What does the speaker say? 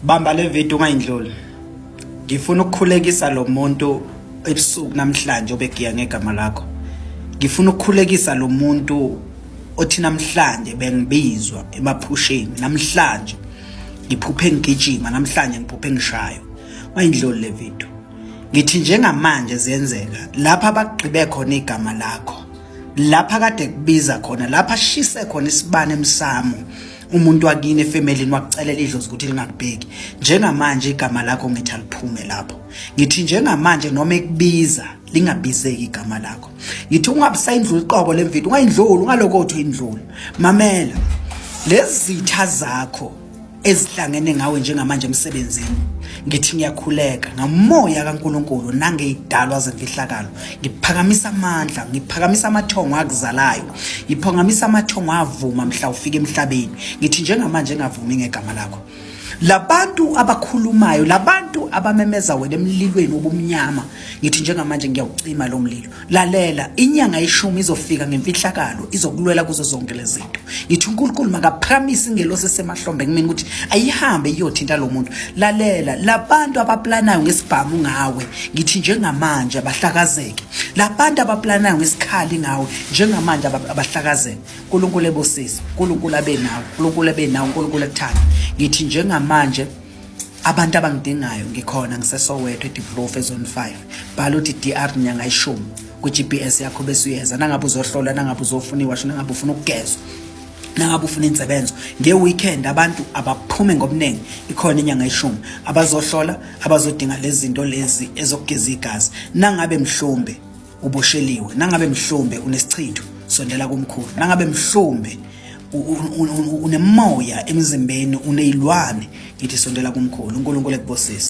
Bamba le video ungayindluli. Ngifuna ukukhulekisa lo muntu ebusuku namhlanje obegiya ngegama lakho. Ngifuna ukukhulekisa lo muntu othi namhlanje bengibizwa emaphusheni namhlanje ngiphuphe ngigijima namhlanje ngiphuphe ngishayo. Ungayindluli le video. Ngithi njengamanje ziyenzeka lapha abagqibe khona igama lakho. Lapha kade kubiza khona lapha shise khona isibane emsamo umuntu wakini efemelini wakucelela idlozi ukuthi lingakubheki njengamanje igama lakho ngithi aliphume lapho ngithi njengamanje noma ekubiza lingabizeki igama lakho ngithi ungabusayindlula iqobo lemvido ungayindluli ungalokothi uyindlula mamela lezitha zakho ezihlangene ngawe njengamanje emsebenzini ngithi ngiyakhuleka ngamoya kaNkuluNkulu nangeyidalwa zemfihlakalo ngiphakamisa amandla ngiphakamisa amathongo akuzalayo ngiphakamisa amathongo avuma mhla ufika emhlabeni ngithi njengamanje engavumi ngegama lakho labantu abakhulumayo labantu abamemeza wena emlilweni obumnyama ngithi njengamanje ngiyawucima lo mlilo Lalela, inyanga yeshumi izofika ngemfihlakalo, izokulwela kuzo zonke lezi zinto. Ngithi uNkulunkulu makaphakamise ingelosi esemahlombe kumina ukuthi ayihambe iyothinta lo muntu. Lalela, labantu abaplanayo ngesibhamu ngawe, ngithi njengamanje abahlakazeke. Labantu abaplanayo ngesikhali ngawe, njengamanje abahlakazeke. uNkulunkulu ebusise, uNkulunkulu abe nawe, uNkulunkulu abe nawe, uNkulunkulu ekuthanda. Ngithi njengamanje abantu abangidingayo ngikhona ngiseSoweto eDiepkloof ezone 5 bhala uthi DR nyanga ishumi kwi-GPS yakho bese uyeza nangabe uzohlola nangabe uzofuna iwasho nangabe ufuna ukugezwa nangabe ufuna insebenzo nge-weekend abantu abaphume ngobuningi ikhona inyanga ishumi abazohlola abazodinga lezi zinto lezi ezokugeza igazi nangabe mhlumbe ubosheliwe nangabe mhlumbe unesichitho sondela kumkhulu nangabe mhlumbe unemoya emzimbeni uneyilwane ngithi sondela kumkhulu uNkulunkulu ekubusise.